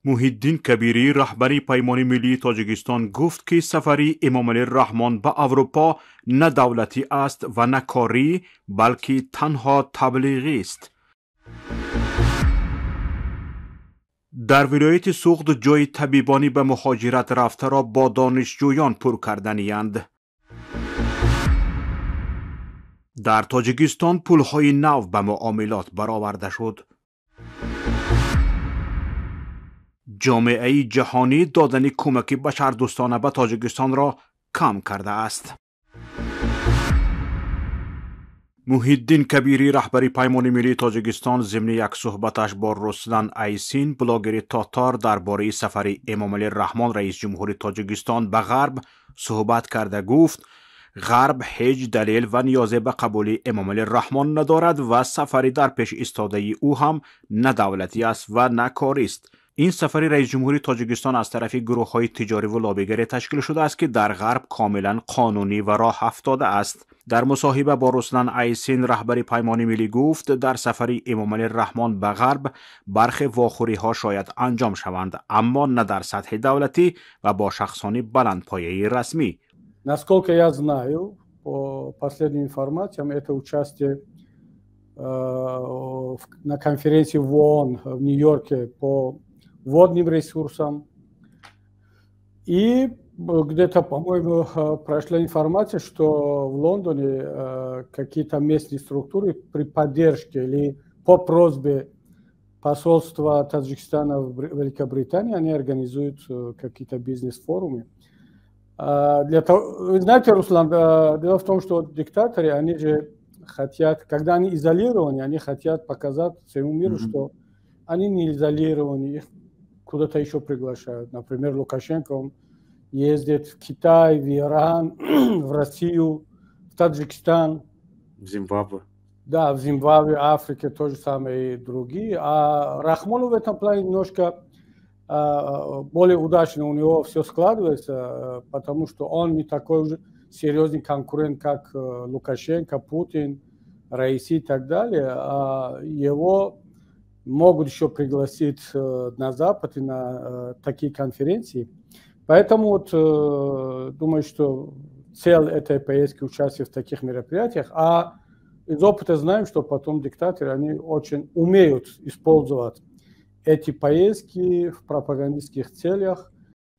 Муҳиддин Кабирӣ, раҳбари Паймони миллии Тоҷикистон, гуфт, ки сафари Эмомалӣ Раҳмон ба Аврупо на давлатӣ аст ва на корӣ, балки танҳо таблиғист. Дар вилояти Суғд ҷои табибонӣ ба муҳоҷират рафтаро бо донишҷӯён пур карданиянд. Дар Тоҷикистон пулҳои нав ба муомилот бароварда шуд. Ҷомеаи ҷаҳонӣ додани кӯмаки башардӯстона ба Тоҷикистонро кам кардааст. Муҳиддин Кабирӣ, раҳбари Паймони миллии Тоҷикистон, зимни як суҳбаташ бо Руслан Айсин, блогери тотор, дар бораи сафари Эмомалӣ Раҳмон, раисҷумҳури Тоҷикистон, ба Ғарб суҳбат карда гуфт: Ғарб ҳеҷ далел ва ниёзе ба қабули Эмомалӣ Раҳмон надорад ва сафари дар пеш истодаи ӯ ҳам на давлатӣ аст ва на корист. Ин сафари раисҷумҳури Тоҷикистон аз тарафи гурӯҳҳои тиҷориву лобигарӣ ташкил шудааст, ки дар Ғарб комилан қонунӣ ва роҳ афтодааст. Дар мусоҳиба бо Руслан Айсин, раҳбари Паймони миллӣ гуфт, дар сафари Эмомалӣ Раҳмон ба Ғарб бархе вохӯриҳо шояд анҷом шаванд, аммо на дар сатҳи давлатӣ ва бо шахсони баландпояи расмӣ. Насколько я знаю, по последним информациям, это участие на конференции в ООН в Нью-Йорке по водным ресурсам. И где-то, по-моему, прошла информация, что в Лондоне какие-то местные структуры при поддержке или по просьбе посольства Таджикистана в Великобритании, они организуют какие-то бизнес-форумы. Для того, вы знаете, Руслан, дело в том, что диктаторы, они же хотят, когда они изолированы, они хотят показать всему миру, что они не изолированы, их куда-то еще приглашают. Например, Лукашенко, он ездит в Китай, в Иран, в Россию, в Таджикистан. В Зимбабве. Да, в Зимбабве, Африке то же самое и другие. А Рахмонов в этом плане немножко более удачно у него все складывается, потому что он не такой уже серьезный конкурент, как Лукашенко, Путин, Раиси и так далее. А его могут еще пригласить на Запад и на такие конференции. Поэтому вот, думаю, что цель этой поездки — участие в таких мероприятиях. А из опыта знаем, что потом диктаторы, они очень умеют использовать эти поездки в пропагандистских целях.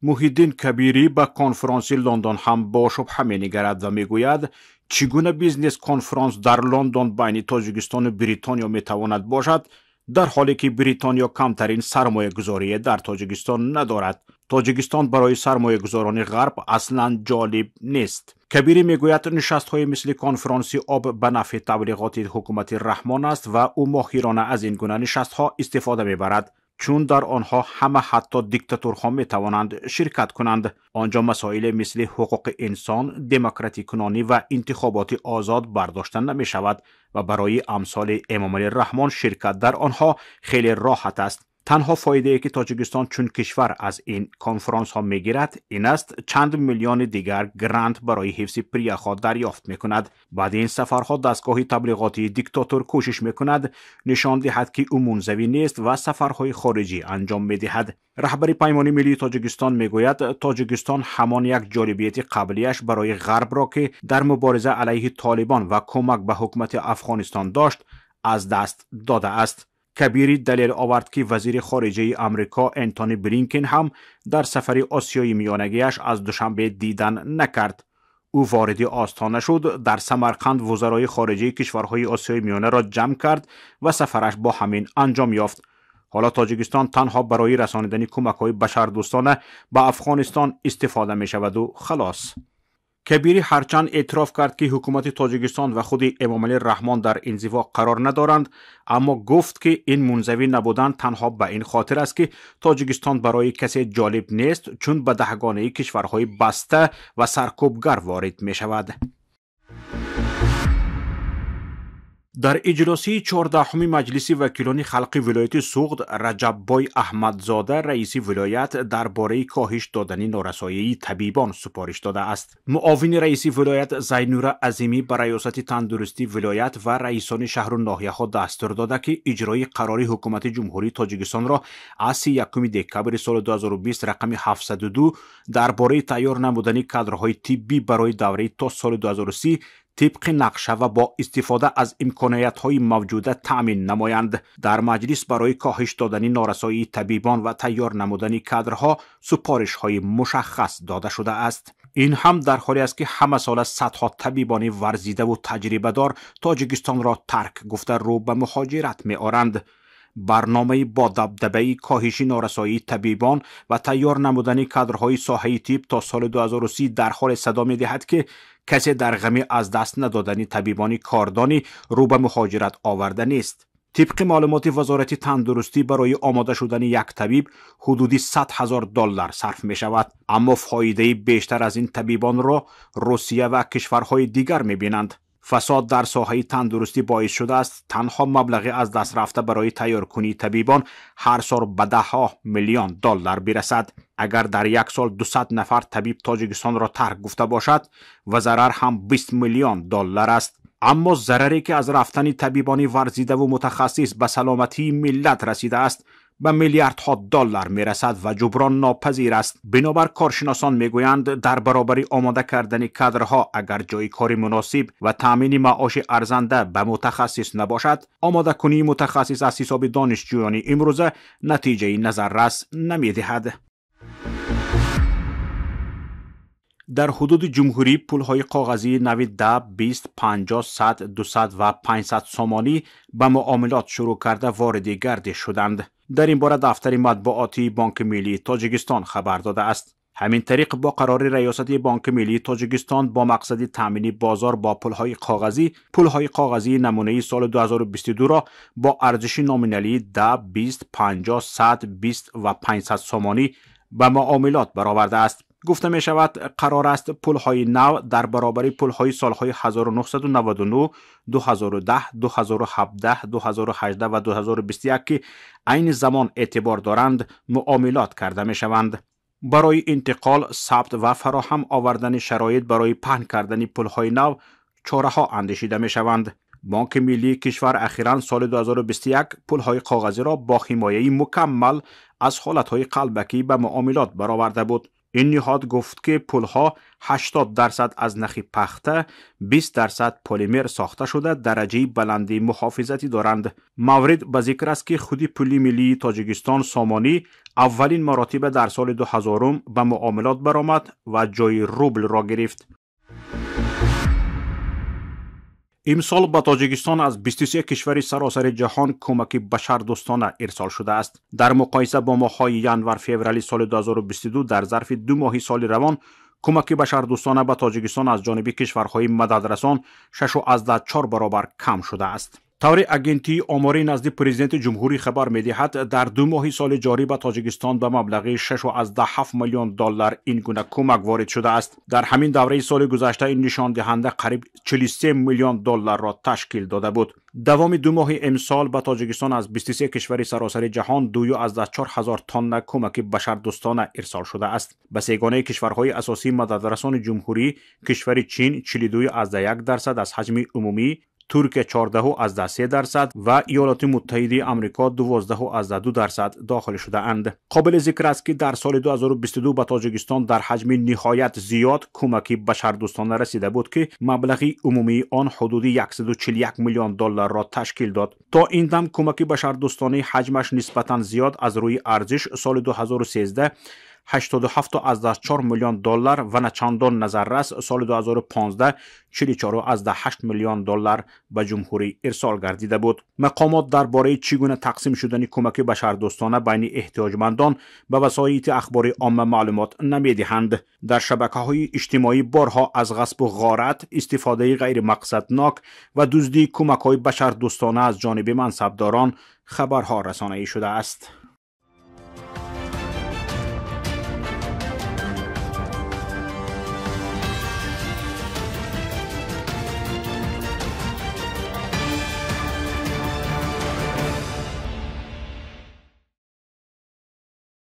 Муҳиддин Кабирӣ ба конфронси Лондон ҳам бо шубҳа менигарад ва мегӯяд, чӣ гуна бизнес-конфронс дар Лондон байни Тоҷикистону Бритониё метавонад бошад, дар ҳоле ки Бритониё камтарин сармоягузорие дар Тоҷикистон надорад. Тоҷикистон барои сармоягузорони Ғарб аслан ҷолиб нест. Кабирӣ мегӯяд, нишастҳои мисли конфронси об ба нафъи таблиғоти ҳукумати Раҳмон аст ва ӯ моҳирона аз ин гуна нишастҳо истифода мебарад, чун дар онҳо ҳама, ҳатто диктатурҳо, метавонанд ширкат кунанд. Он ҷо масоиле мисли ҳуқуқи инсон, демократикунонӣ ва интихоботи озод бардошта намешавад ва барои амсоли Эмомалӣ Раҳмон ширкат дар онҳо хеле роҳат аст. Танҳо фоидае, ки Тоҷикистон чун кишвар аз ин конфронсҳо мегирад, ин аст, чанд миллиони дигар грант барои ҳифзи пиряхҳо дарёфт мекунад. Баъди ин сафарҳо дастгоҳи таблиғотии диктатор кӯшиш мекунад нишон диҳад, ки ӯ мунзавӣ нест ва сафарҳои хориҷӣ анҷом медиҳад. Раҳбари Паймони миллии Тоҷикистон мегӯяд, Тоҷикистон ҳамон як ҷолибияти қаблияш барои Ғарбро, ки дар мубориза алайҳи Толибон ва кӯмак ба ҳукумати Афғонистон дошт, аз даст додааст. Кабирӣ далел овард, ки вазири хориҷаи Амрико Энтони Блинкен ҳам дар сафари Осиёи Миёнагиаш аз Душанбе дидан накард. Ӯ вориди Остона шуд, дар Самарқанд вузарои хориҷаи кишварҳои Осиёи Миёнаро ҷамъ кард ва сафараш бо ҳамин анҷом ёфт. Ҳоло Тоҷикистон танҳо барои расонидани кӯмакҳои башардӯстона ба Афғонистон истифода мешаваду халос. Кабирӣ ҳарчанд эътироф кард, ки ҳукумати Тоҷикистон ва худи Эмомалӣ Раҳмон дар инзиво қарор надоранд, аммо гуфт, ки ин мунзавӣ набудан танҳо ба ин хотир аст, ки Тоҷикистон барои касе ҷолиб нест, чун ба даҳгонаи кишварҳои баста ва саркӯбгар ворид мешавад. Дар иҷлосии 14-уми Маҷлиси вакилони халқи вилояти Суғд Раҷаббой Аҳмадзода, раиси вилоят, дар бораи коҳиш додани норасоии табибон супориш додааст. Муовини раиси вилоят Зайнура Азимӣ ба раёсати тандурустии вилоят ва раисони шаҳру ноҳияҳо дастур дода, ки иҷрои қарори ҳукумати Ҷумҳурии Тоҷикистонро аз 31 декабри соли 2020 рақами 702 дар бораи тайёр намудани кадрҳои тиббӣ барои давраи то соли 2030 тибқи нақша ва бо истифода аз имкониятҳои мавҷуда таъмин намоянд. Дар маҷлис барои коҳиш додани норасоии табибон ва тайёр намудани кадрҳо супоришҳои мушаххас дода шудааст. Ин ҳам дар ҳоле аст, ки ҳамасола садҳо табибони варзидаву таҷрибадор Тоҷикистонро тарк гуфта рӯ ба муҳоҷират меоранд. Барномаи бо дабдабаи коҳиши норасоии табибон ва тайёр намудани кадрҳои соҳаи тиб то соли 2030 дар ҳоле садо медиҳад, ки касе дар ғами аз даст надодани табибони кордонӣ рӯ ба муҳоҷират оварда нест. Тибқи маълумоти Вазорати тандурустӣ, барои омода шудани як табиб ҳудуди 100 ҳазор доллар сарф мешавад, аммо фоидаи бештар аз ин табибонро Русия ва кишварҳои дигар мебинанд. Фасод дар соҳаи тандурустӣ боис шудааст танҳо маблағи аз даст рафта барои тайёркунии табибон ҳар сол ба даҳҳо миллион доллар бирасад. Агар дар як сол 200 нафар табиб Тоҷикистонро тарк гуфта бошад, ва зарар ҳам 20 миллион доллар аст. Аммо зараре ки аз рафтани табибони варзидаву мутахассис ба саломатии миллат расидааст, ба миллиардҳо доллар мерасад ва ҷуброн нопазир аст. Бинобар коршиносон мегӯянд, дар баробари омода кардани кадрҳо, агар ҷои кори муносиб ва таъмини маоши арзанда ба мутахассис набошад, омодакунии мутахассис аз ҳисоби донишҷӯёни имрӯза натиҷаи назаррас намедиҳад. Дар ҳудуди ҷумҳурӣ пулҳои коғазии нави 10, 20, 50, 100, 200 ва 500 сомонӣ ба муомилот шурӯъ карда вориди гардиш шуданд. Дар ин бора дафтари матбуотии Бонки Миллии Тоҷикистон хабар додааст. Ҳамин тариқ, бо қарори раёсати Бонки Миллии Тоҷикистон бо мақсади таъмини бозор бо пулҳои коғазӣ, пулҳои коғазии намунаи соли 2022-ро бо арзиши номиналии 10, 20, 50, 100, 20 ва 500 сомонӣ ба муомилот баровардааст. Гуфта мешавад, қарор аст пулҳои нав дар баробари пулҳои солҳои 1999, 2010, 2017, 2018 ва 2021, ки айни замон эътибор доранд, муомилот карда мешаванд. Барои интиқол, сабт ва фароҳам овардани шароит барои паҳн кардани пулҳои нав чораҳо андешида мешаванд. Бонки Миллии кишвар ахиран соли 2021 пулҳои коғазиро бо ҳимояи мукаммал аз ҳолатҳои қалбакӣ ба муомилот бароварда буд. Ин ниҳод гуфт, ки пулҳо 80% аз нахи пахта, 20% полимер сохта шуда, дараҷаи баланди муҳофизатӣ доранд. Маврид ба зикр аст, ки худи пули миллии Тоҷикистон сомонӣ аввалин маротиба дар соли 2000 ба муомилот баромад ва ҷои рублро гирифт. Имсол ба Тоҷикистон аз 23 кишвари саросари ҷаҳон кӯмаки башардӯстона ирсол шудааст. Дар муқоиса бо моҳҳои январ-феврали соли 2022, дар зарфи 2 моҳи соли равон кӯмаки башардӯстона ба Тоҷикистон аз ҷониби кишварҳои мададрасан 6,4 баробар кам шудааст. Таври агентии оморӣ назди президенти ҷумҳурӣ хабар медиҳад, дар 2 моҳи соли ҷорӣ ба Тоҷикистон ба маблағи 6,7 миллион доллар ин гуна кӯмак ворид шудааст. Дар ҳамин давраи соли гузашта ин нишондиҳанда қариб 43 миллион долларро ташкил дода буд. Давоми 2 моҳи имсол ба Тоҷикистон аз 23 кишвари саросари ҷаҳон 2,4 ҳазор тонна кӯмаки башардӯстона ирсол шудааст. Ба сегонаи кишварҳои асосии мададрасони ҷумҳурӣ кишвари Чин 42,1% аз ҳаҷми умумӣ, Туркия 14,3% ва Иёлоти Муттаҳидаи Амрико 12,2% дохил шудаанд. Қобили зикр аст, ки дар соли 2022 ба Тоҷикистон дар ҳаҷми ниҳоят зиёд кӯмаки башардӯстона расида буд, ки маблағи умумии он ҳудуди 141 миллион долларро ташкил дод. То ин дам кӯмаки башардӯстонаи ҳаҷмаш нисбатан зиёд аз рӯи арзиш соли 2013 87,4 миллион доллар ва начандон назаррас соли 2015 44,8 миллион доллар ба ҷумҳурӣ ирсол гардида буд. Мақомот дар бораи чӣ гуна тақсим шудани кӯмаки башардӯстона байни эҳтиёҷмандон ба васоити ахбори омма маълумот намедиҳанд. Дар шабакаҳои иҷтимоӣ борҳо аз ғасбу ғорат, истифодаи ғайримақсаднок ва дуздии кӯмакҳои башардӯстона аз ҷониби мансабдорон хабарҳо расонаӣ шудааст.